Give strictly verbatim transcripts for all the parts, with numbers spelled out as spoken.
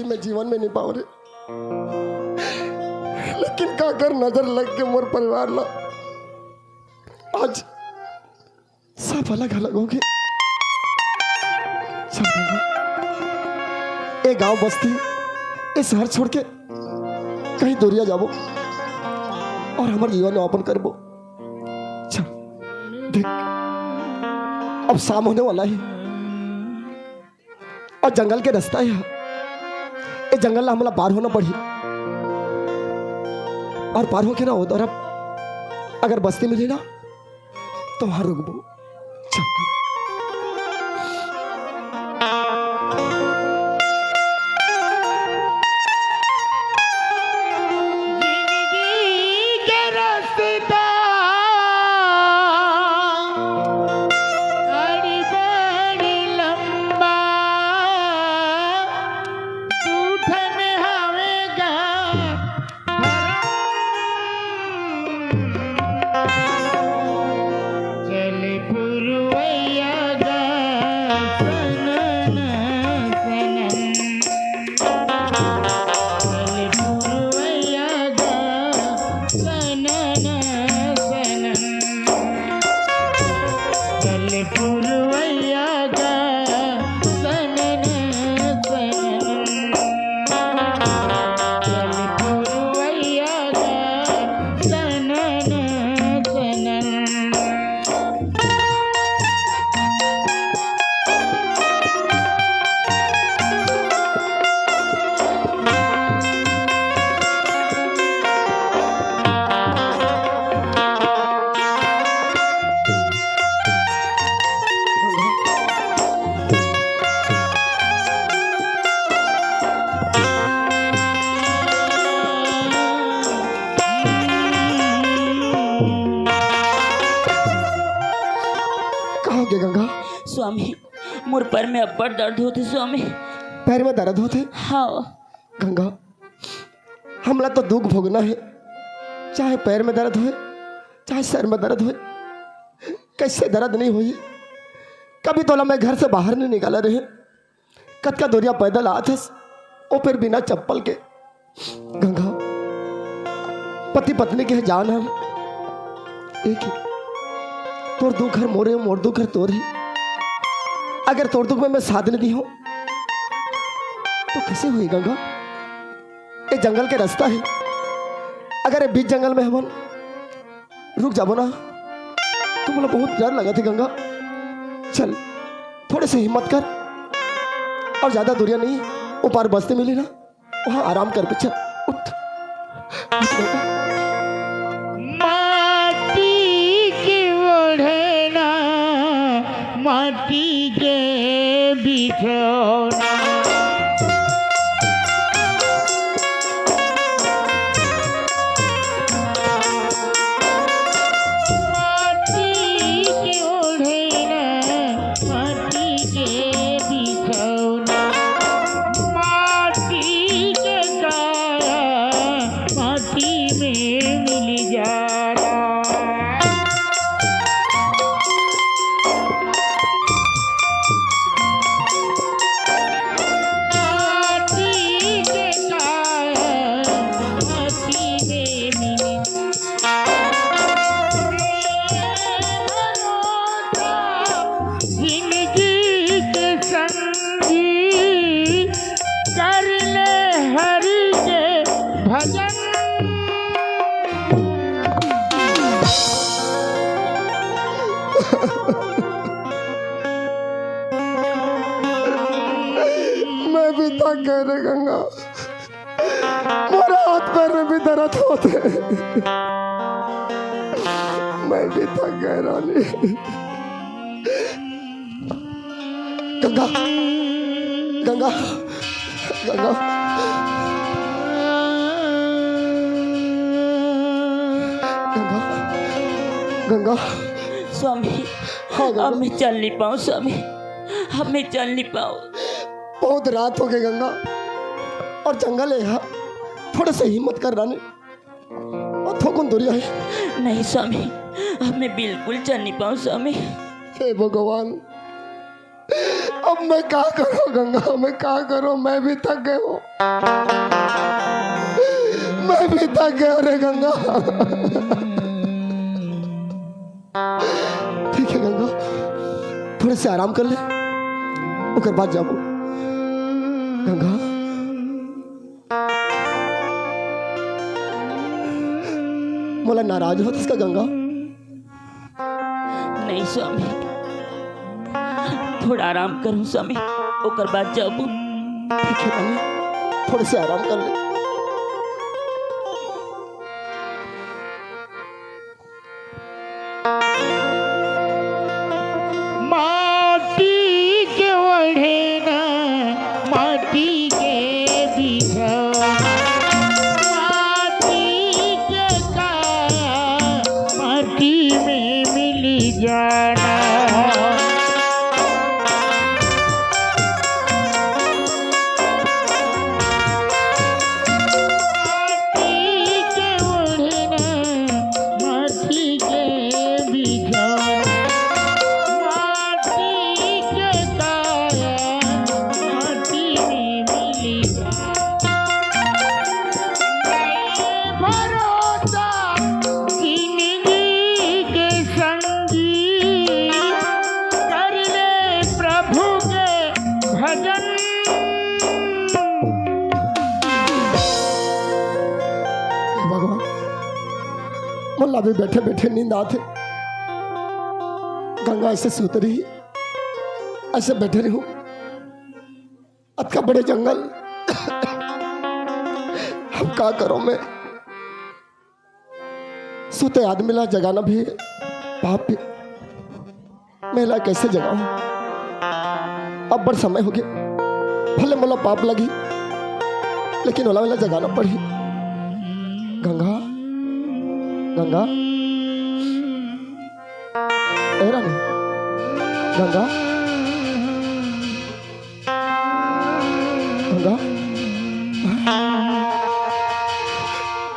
मैं जीवन में नहीं पाऊं रे। लेकिन काकर नजर लग के मोर परिवार ला आज सब अलग अलग हो गए। सब अलग। ए गांव बस्ती, ए शहर छोड़ के कहीं दूरिया जाबो और हमर जीवन यापन करबो। चल, देख, अब शाम होने वाला है। अउ जंगल के रस्ता हे, ए जंगल ला हमला पार होना पड़ही। अउ पार होके ना ओ तरफ अगर बस्ती मिलही ना, त उहाँ रुकबो। चल। जिंदगी के रस्ता अड़ी बड़ी लंबा, दू ठन हवे गा धरम। चल पुरवैया गा सनन सनन। चल पुरवैया गा सनन सनन। चल पुरवैया गा सनन सनन। चल पुरवैया गा सनन सनन। का होगे गंगा? स्वामी, मोर पैर में अब्बड़ दर्द होथे स्वामी। पैर में दर्द होथे? हाँ। गंगा, हमला तो दुख भोगना हे, चाहे पैर में दर्द होय, चाहे सर में दर्द होय, कइसे दर्द नइ होही? कभी तोला मैं घर से बाहर नइ निकाले रहेंव। कतका दूरिया पैदल आथस, ओ फेर बिना चप्पल के। गंगा, पति पत्नी के जान हर एक ही। तोर दुख हर मोर हे, मोर दुख हर तोर हे। अगर तोर दुख में मैं साथ नइ दिहों, त कइसे होही गंगा? ए जंगल के रस्ता हे, अगर ए बीच जंगल में हमन रुक जाबो ना, त मोला बहुत डर लगत हे गंगा। चल, थोड़े से हिम्मत कर, अउ ज्यादा दूरिया नइ, ओ पार बस्ती मिलही ना, उहाँ आराम करबे। चल, उठ, उठ गंगा। माटी के ओढ़ना, माटी के बिछौना। माटी के ओढ़ना, माटी के बिछौना, माटी के काया, माटी में मिल जाना। माटी के काया, माटी में मिल जिंदगी के संगी कर ले हरि के भजन। मैं भी थक गए रे गंगा। मोर हाथ पैर में भी दर्द होथे। मैं भी थक गए रानी। गंगा, गंगा, गंगा, गंगा, गंगा। स्वामी, हाँ, गंगा। अब मैं चल नहीं पाऊँ स्वामी, अब मैं चल नहीं पाऊँ। बहुत रात हो गई गंगा, अउ जंगल हे यहाँ, थोड़ा सा हिम्मत कर रानी, अउ थोकुन दूरिया हे। नहीं स्वामी, अब मैं बिल्कुल चल नहीं पाऊँ स्वामी। हे भगवान, अब मैं का करूं गंगा, मैं का करूं? मैं भी थक गया हूं, मैं भी थक गया हूं रे गंगा। ठीक है गंगा, थोड़े से आराम कर ले, ओकर बाद जाबो। गंगा, मोला नाराज होत हस का गंगा? नहीं स्वामी, थोड़ा आराम करूं स्वामी, ओकर बाद जाबो। ठीक है बाबू, थोड़े से आराम कर ले। माटी के ओढ़े ना, माटी के बिछौना, माटी के काया, माटी में मिल जाना। माटी के ओढ़ना, माटी के बिछौना, माटी के काया, माटी में मिल जा। भरोसा जिंदगी के संगी, कर ले प्रभु के भजन। हे भगवान, मोला भी बैठे बैठे नींद आथे। गंगा ऐसे सुत रही, ऐसे बैठे रहूं, अतका बड़े जंगल, अब का करूं मैं? सुते आदमी ला जगाना भी पाप हे। मैं ला कैसे जगाऊं? अब्बड़ समय होगे, भले मोला पाप लगही, लेकिन ओला, ओला जगाना पड़ही। गंगा, गंगा, ए रानी, गंगा। गंगा,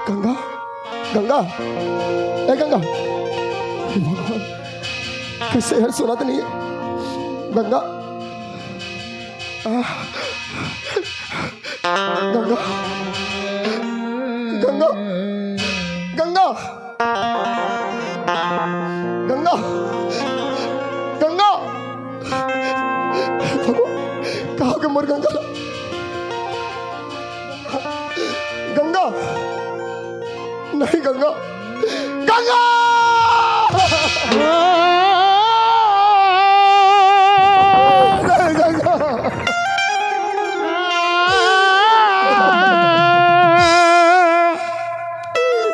गंगा, गंगा, ए गंगा, हे भगवान, कैसे यार, सुना तो नहीं है गंगा। आह, गंगा, गंगा, गंगा। गंगा, गंगा, भगवान, कहाँ के मोर गंगा ला? गंगा, नहीं गंगा, गंगा, नहीं गंगा।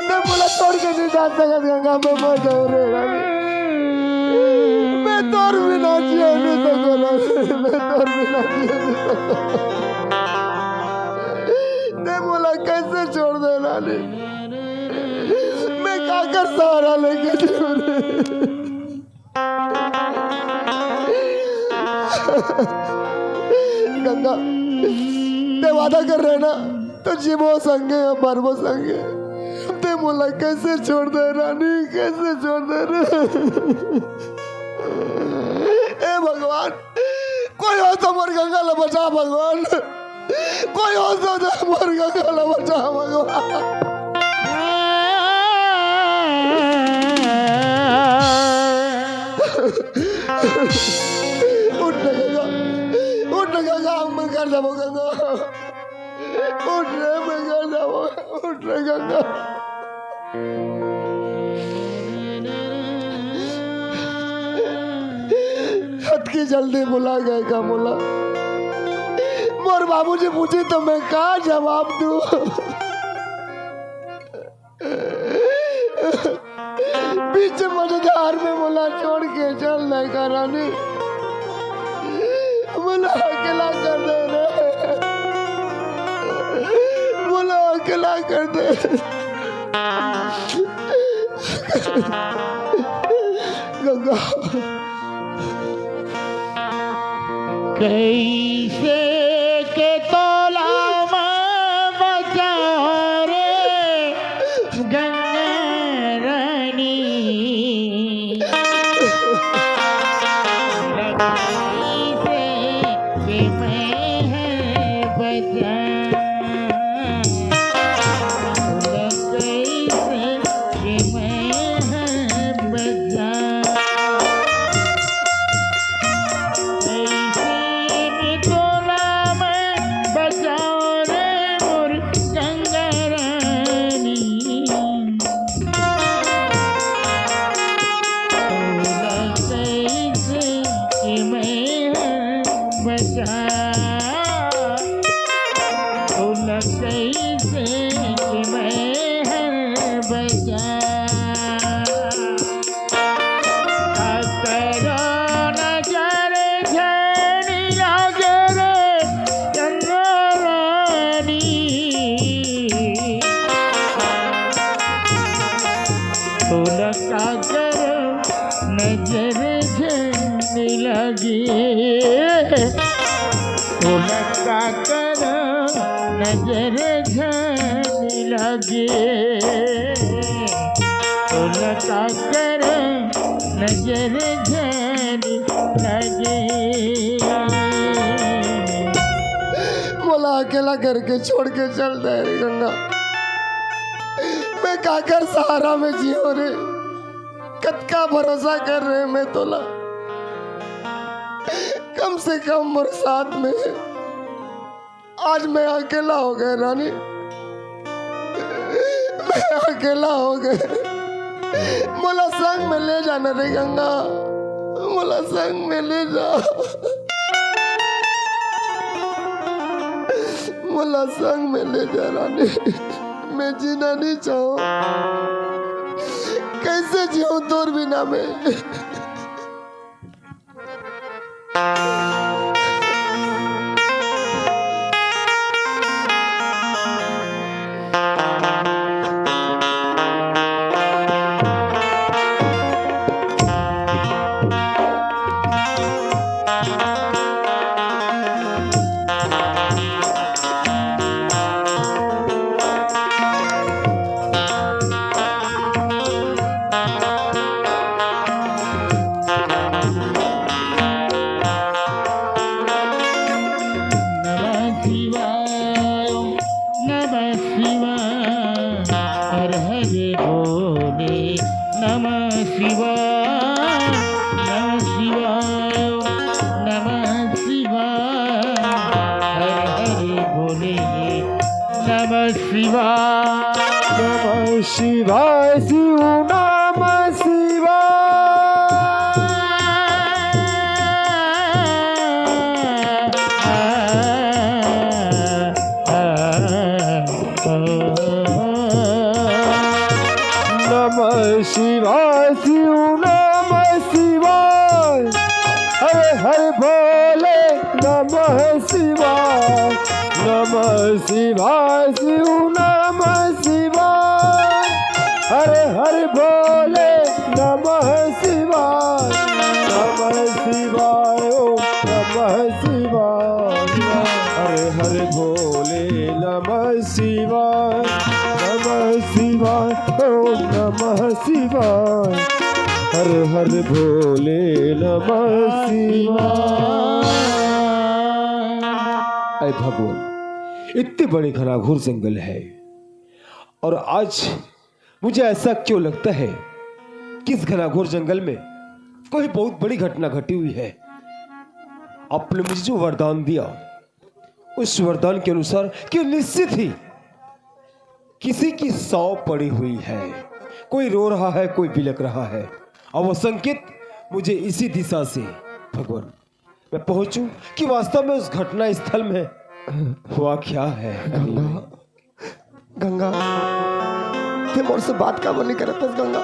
मैं मोला छोड़ के नहीं जा सकत गंगा, मैं मर जाऊं रे रानी। मैं तोर बिना जिए नहीं सकूं रानी, मैं तोर बिना जिए नहीं सकूं। ते मोला कैसे छोड़ दे रानी? मैं काकर सहारा लेके जीऊं रे? गंगा, ते वादा कर रहे ना, तो जीबो संगे, मरबो संगे। ते मोला कैसे छोड़ दे रानी, कैसे छोड़ दे रे? ए भगवान, कोई हो तो मोर गंगा ला बचा भगवान, कोई हो तो मोर गंगा ला बचा भगवान। उठ ना गंगा, उठ ना गंगा, हम घर जाबो गंगा। उठ रे, मैं घर जाबो, उठ रे गंगा। अतकी जल्दी भुला गए का मोला? मोर बाबूजी पूछी तो मैं का जवाब दूं? बीच मझधार में मोला छोड़ के चल देगा रानी। मोला अकेला कर दे रे, मोला अकेला कर दे। गंगा, कैसे के तोला मैं बचाऊं रे गंगा रानी। कैसे बजा। ककरो नजर झन लागे रे चंद्ररानी। तोला काकर नजर झन लागे, तोला काकर नजर झन लागे, तोला काकर नजर झन लागे। मोला अकेला करके छोड़ के चल दे रे गंगा। मैं काकर सहारा में जियो रे, कतका भरोसा करे मैं तोला, कम से कम मोर साथ में। आज मैं अकेला हो गए रानी, मैं अकेला हो गए। मोला संग में ले जाना रे गंगा, मोला संग में ले जा। मोला संग में ले जा रानी, मैं जीना नहीं चाहूँ। कैसे जीऊँ तोर बिना मैं? नमः शिवाय, नमः शिवाय, हर हर भोले, नमः शिवाय, नमः शिवाय, नमः शिवाय, हर हर भोले, नमः शिवाय। नमः शिवाय शिव, नमः शिवाय। नमः शिवाय शिव, नमः शिवाय। हर हर भोले, नमः शिवाय। नमः शिवाय शिव, नमः शिवाय। हर हर भोले, नमः शिवाय। नमः शिवाय, ओम नमः शिवाय। हर हर भोले, नमः शिवाय। नमः शिवाय, ओम नमः शिवाय। हर हर भोले, नमः शिवाय। ऐ भगवान, इतने बड़े घनाघोर जंगल है और आज मुझे ऐसा क्यों लगता है कि इस घनाघोर जंगल में कोई बहुत बड़ी घटना घटी हुई है। आपने मुझे जो वरदान दिया, उस वरदान के अनुसार कि निश्चित ही किसी की साव पड़ी हुई है, कोई रो रहा है, कोई बिलख रहा है। और वो संकेत मुझे इसी दिशा से, भगवान, मैं पहुंचूं कि वास्तव में उस घटना स्थल में हुआ क्या है। गंगा, गंगा, ते मोर से बात काबर नहीं करत हस गंगा?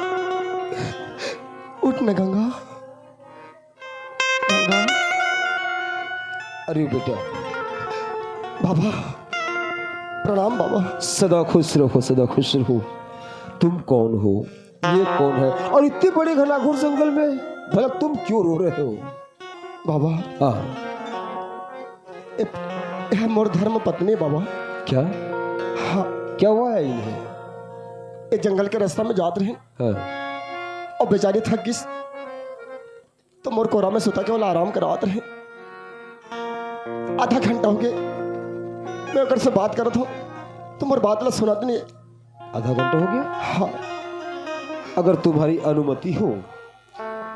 उठ न गंगा, गंगा। अरे बेटा। बाबा, प्रणाम बाबा। सदा खुश रहो, सदा खुश रहो। तुम कौन हो? ये कौन है? और इतने बड़े घनाघोर जंगल में भला तुम क्यों रो रहे हो? बाबा। हाँ। ए, ए मोर धर्म पत्नी बाबा। क्या? हाँ। क्या हुआ है इन्हें? ए जंगल के रास्ता में जात रहे। हाँ। और बेचारी थक गिस, तो मोर कोरा में सुता के ओला आराम करवात रहे। आधा घंटा हो गया, मैं ओकर से बात करत हूँ, तो मोर बात ला सुनत नहीं। आधा घंटा हो गया? हाँ। अगर तुम्हारी अनुमति हो,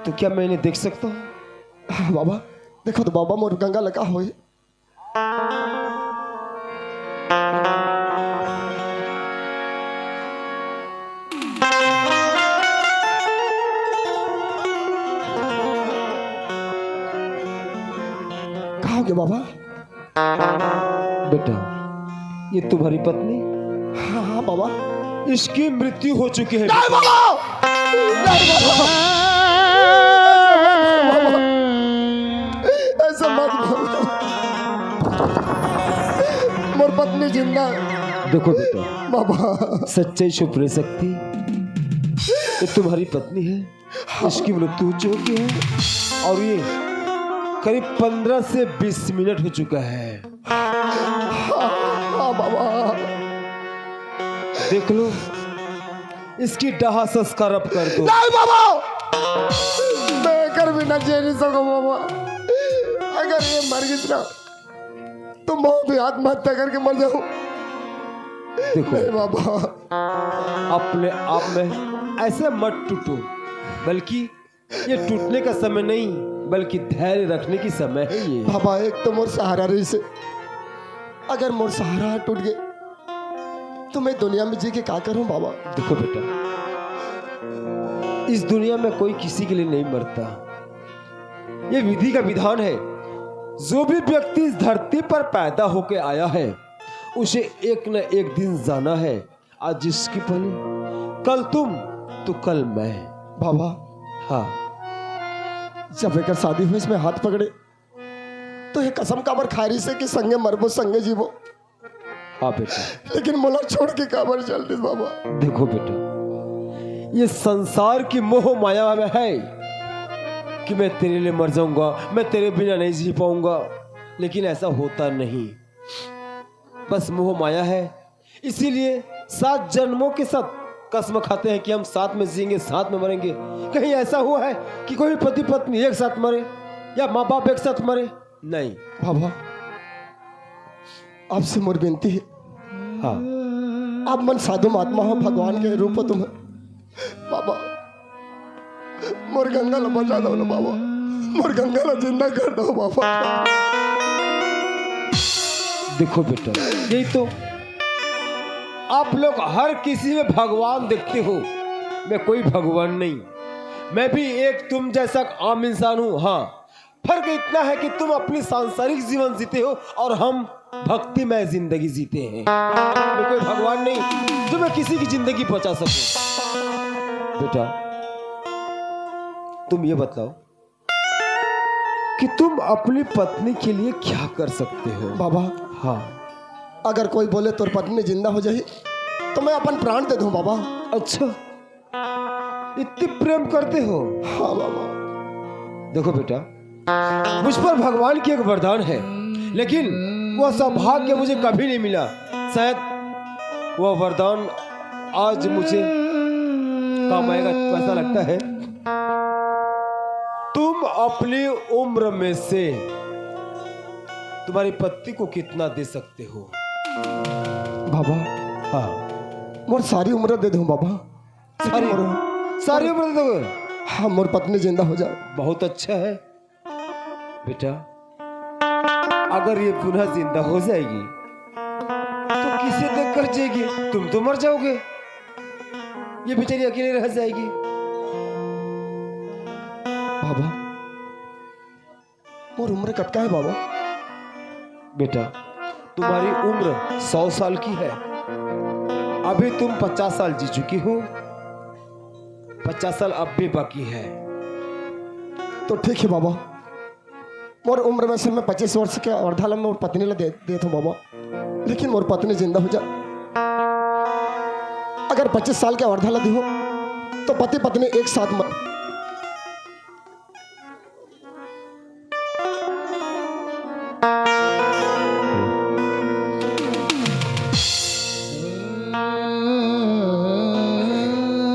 तो क्या मैं इन्हें देख सकता हूँ? हाँ बाबा, देखो तो बाबा, मोर गंगा लगा होए। कहा हो गया बाबा? बेटा, ये तुम्हारी पत्नी? हाँ, हाँ बाबा। इसकी मृत्यु हो चुकी है। नहीं बाबा, नहीं बाबा, ऐसा मत बोलो। मोर पत्नी जिंदा है। देखो बेटा, बाबा। सच्चाई छुप नहीं सकती। ये तुम्हारी पत्नी है, इसकी मृत्यु हो चुकी है और ये करीब पन्द्रह से बीस मिनट हो चुका है। हाँ बाबा। देख लो, इसकी दाह संस्कार अब कर दो। नहीं बाबा, मैं एकर बिना जी नहीं सकूं बाबा। अगर ये मर गई ना, तो मैं भी आत्महत्या करके मर जाऊं। देखो, नहीं बाबा। अपने आप में ऐसे मत टूटो, बल्कि ये टूटने का समय नहीं, बल्कि धैर्य रखने की समय है ये। बाबा, एक तो मोर सहारा रहिसे, अगर मोर सहारा टूट गए, तो मैं दुनिया में जी के का करूं बाबा? देखो बेटा, इस दुनिया में कोई किसी के लिए नहीं मरता, ये विधि का विधान है। जो भी व्यक्ति इस धरती पर पैदा होके आया है, उसे एक न एक दिन जाना है। आज जिसकी पली, कल तुम, तो कल मैं। बाबा, हाँ। जब एकर शादी हुई, इसमें हाथ पकड़े, तो ये कसम काबर खाय रहिसे कि संगे मरबो, संगे जीबो। हाँ बेटा। लेकिन मोला छोड़ के काबर चल दिस बाबा? देखो बेटा, ये संसार की मोह माया में है कि मैं तेरे लिए मर जाऊंगा, मैं तेरे बिना नहीं जी पाऊंगा, लेकिन ऐसा होता नहीं। बस मोह माया है, इसीलिए सात जन्मों के साथ कसम खाते हैं कि हम साथ में जिएंगे, साथ में मरेंगे। कहीं ऐसा हुआ है कि कोई पति पत्नी एक साथ मरे या माँ बाप एक साथ मरे? नहीं। बाबा, आपसे मोर विनती है। हाँ। आप मन साधु महात्मा हो, भगवान के रूप हो तुम। बाबा, मोर गंगा ला बचा दो ना बाबा, मोर गंगा ला जिंदा कर दो बाबा। देखो बेटा, यही तो, आप लोग हर किसी में भगवान देखते हो, मैं कोई भगवान नहीं, मैं भी एक तुम जैसा आम इंसान हूँ। हाँ, फर्क इतना है कि तुम अपनी सांसारिक जीवन जीते हो और हम भक्तिमय जिंदगी जीते हैं। मैं कोई भगवान नहीं जो मैं किसी की जिंदगी बचा सकूं। बेटा, तुम ये बताओ कि तुम अपनी पत्नी के लिए क्या कर सकते हो? बाबा, हाँ। अगर कोई बोले तोर पत्नी जिंदा हो जाही, तो मैं अपन प्राण दे दूं बाबा। अच्छा, इतनी प्रेम करते हो? हाँ बाबा। देखो बेटा, मुझ पर भगवान की एक वरदान है, लेकिन वह सौभाग्य मुझे कभी नहीं मिला। शायद वह वरदान आज मुझे काम आएगा, वैसा लगता है। तुम अपनी उम्र में से तुम्हारी पत्नी को कितना दे सकते हो? बाबा, हाँ। मोर सारी उम्र दे दूं बाबा। सारी, मोर, सारी उम्र दे दोगे? हाँ, मोर पत्नी जिंदा हो जाए। बहुत अच्छा है बेटा, अगर ये पुनः जिंदा हो जाएगी तो किसे देख कर जिएगी? तुम तो मर जाओगे, ये बेचारी अकेली रह जाएगी। बाबा, मोर उम्र कतका है बाबा? बेटा, तुम्हारी उम्र सौ साल की है, अभी तुम पचास साल जी चुकी हो, पचास साल अब भी बाकी है। तो ठीक है बाबा, मोर उम्र में से मैं पच्चीस वर्ष के अर्धा ला मोर पत्नी ला दे देत हूँ बाबा, लेकिन मोर पत्नी जिंदा हो जा। अगर पच्चीस साल के अर्धा ला दिहो तो पति पत्नी एक साथ मर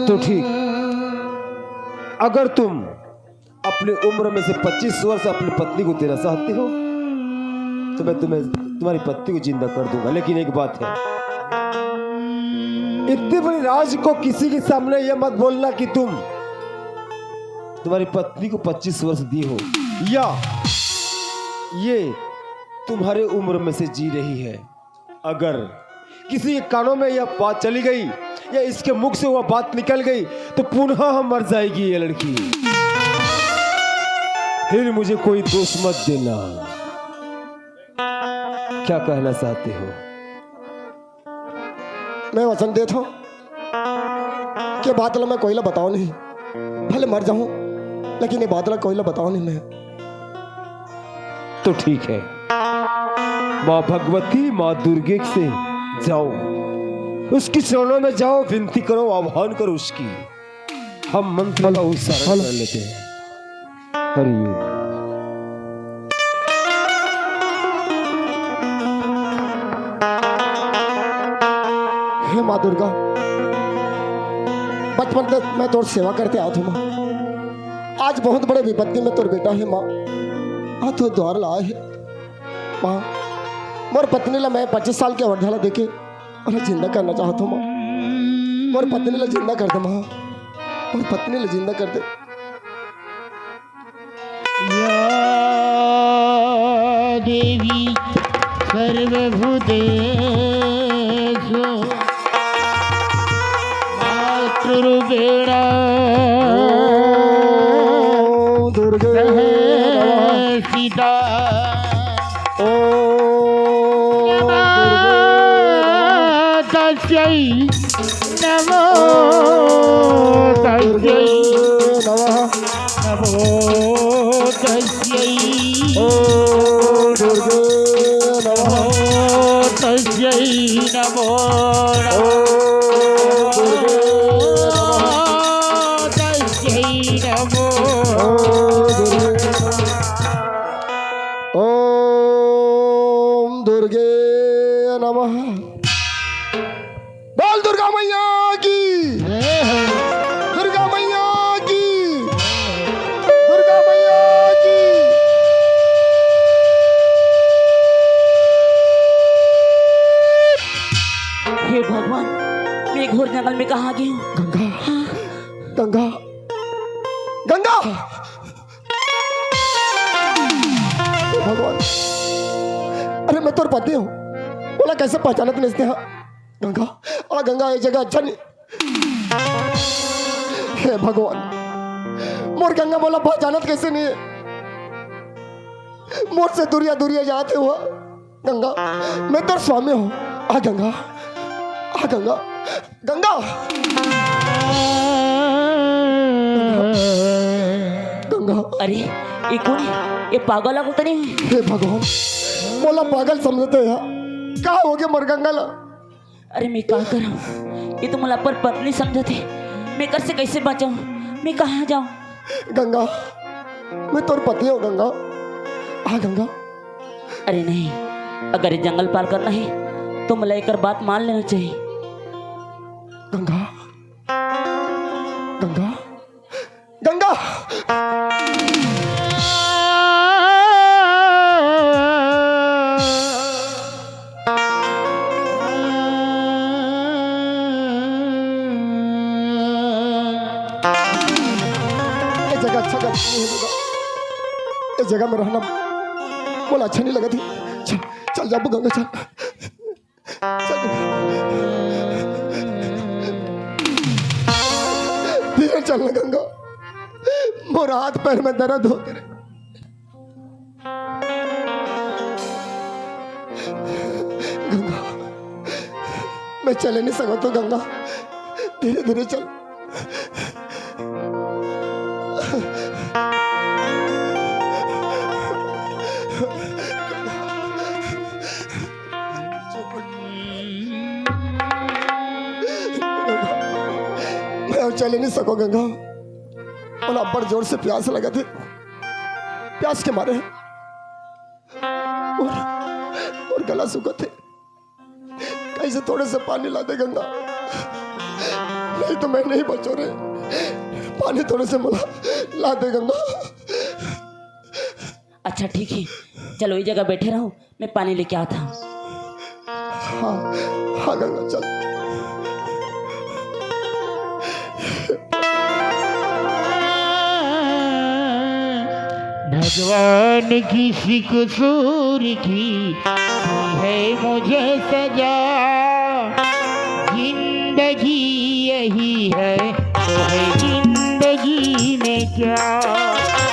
तो ठीक, अगर तुम अपनी उम्र में से पच्चीस वर्ष अपनी पत्नी को देना चाहते हो तो मैं तुम्हें, तुम्हारी पत्नी को जिंदा कर दूंगा, लेकिन एक बात है, इतनी बड़ी राज को किसी के सामने यह मत बोलना कि तुम तुम्हारी पत्नी को पच्चीस वर्ष दी हो या ये तुम्हारे उम्र में से जी रही है। अगर किसी के कानों में यह बात चली गई या इसके मुख से वह बात निकल गई तो पुनः मर जाएगी ये लड़की। फिर मुझे कोई दोष मत देना। क्या कहना चाहते हो? मैं वचन देता हूँ, के बात ला मैं कोई ला बताओ नहीं, भले मर जाऊं, लेकिन ये बात ला कोई ला बताओ नहीं मैं। तो ठीक है, माँ भगवती, माँ दुर्गे से जाओ, उसकी चरणों में जाओ, विनती करो, आह्वान करो उसकी। हम मंत्र का उच्चारण कर लेते हैं। हरि ओम। हे माँ दुर्गा, बचपन से मैं तोर सेवा करते आवत हूँ माँ। आज बहुत बड़े विपत्ति में तोर बेटा हे माँ, आ तोर द्वार ला आए हे माँ। मोर पत्नी ला मैं पच्चीस साल के अवधा ला देके ओला जिंदा करना चाहत हूँ माँ। मोर पत्नी ला जिंदा कर दे माँ, मोर पत्नी ला जिंदा कर दे। या देवी सर्वभूतेषु मातृरूपेण ॐ दुर्गे नमः। संस्थिता। ॐ नमः दुर्गे नमः। तस्यै नमो ॐ दुर्गे तस्यै नमः। नमो तस्यै ॐ दुर्गे नमः। नमो तस्यै नमो ॐ दुर्गे नमः। तस्यै नमो ॐ दुर्गे नमः। ॐ दुर्गे नमः। बोल दुर्गा मैया की। दुर्गा मैया की। दुर्गा मैया की। हे भगवान, मैं घोर जंगल में कहाँ आ गया हूँ? गंगा, गंगा, गंगा। हे भगवान, अरे मैं तोर पति हूँ, मोला कैसे पहचानत नइस तेहा? गंगा, आ गंगा, ये जगह अच्छा नहीं। हे भगवान, मोर गंगा मोला पहचानत कैसे नहीं? मोर से दूरिया दूरिया जात हे हुआ। गंगा, मैं तोर स्वामी हूँ। आ गंगा, आ गंगा, गंगा, गंगा। अरे, ये कोन हे? ये पागल हे तो नहीं? हे भगवान, मोला पागल समझत हे यार। का होगे मोर गंगा ला? अरे मैं का करंव? ये तो मोला अपन पत्नी समझत हे। मैं एकर से कैसे बचाऊं? मैं कहाँ जाऊं? गंगा, मैं तोर पति हूँ गंगा। आ गंगा। अरे नहीं, अगर ये जंगल पार करना हे तो मोला एकर बात मान लेना चाहिए। गंगा, गंगा, गंगा। ये जगह अच्छा जगह नहीं हे गंगा। ये जगह में रहना मोला अच्छा नहीं लगत हे। चल, चल जाबो गंगा, चल। चल। धीरे चल ना गंगा, मोर हाथ पैर में दर्द होत हे रे। गंगा, मैं चले नहीं सकत हूँ गंगा, धीरे धीरे चल। मैं अब चले नहीं सकों गंगा, मोला अब्बड़ जोर से प्यास लगत हे, प्यास के मारे मोर, मोर गला सूखत हे। कहीं से थोड़े से पानी ला दे गंगा, नहीं तो मैं नहीं बचों रे। पानी थोड़े से मोला ला दे गंगा। अच्छा ठीक हे, चलो ये जगह बैठे रहो, मैं पानी लेके आता हूँ। हाँ, हाँ गंगा चल। भगवान किसी कसूर की दी है मुझे सजा। जिंदगी यही है तो है जिंदगी में क्या?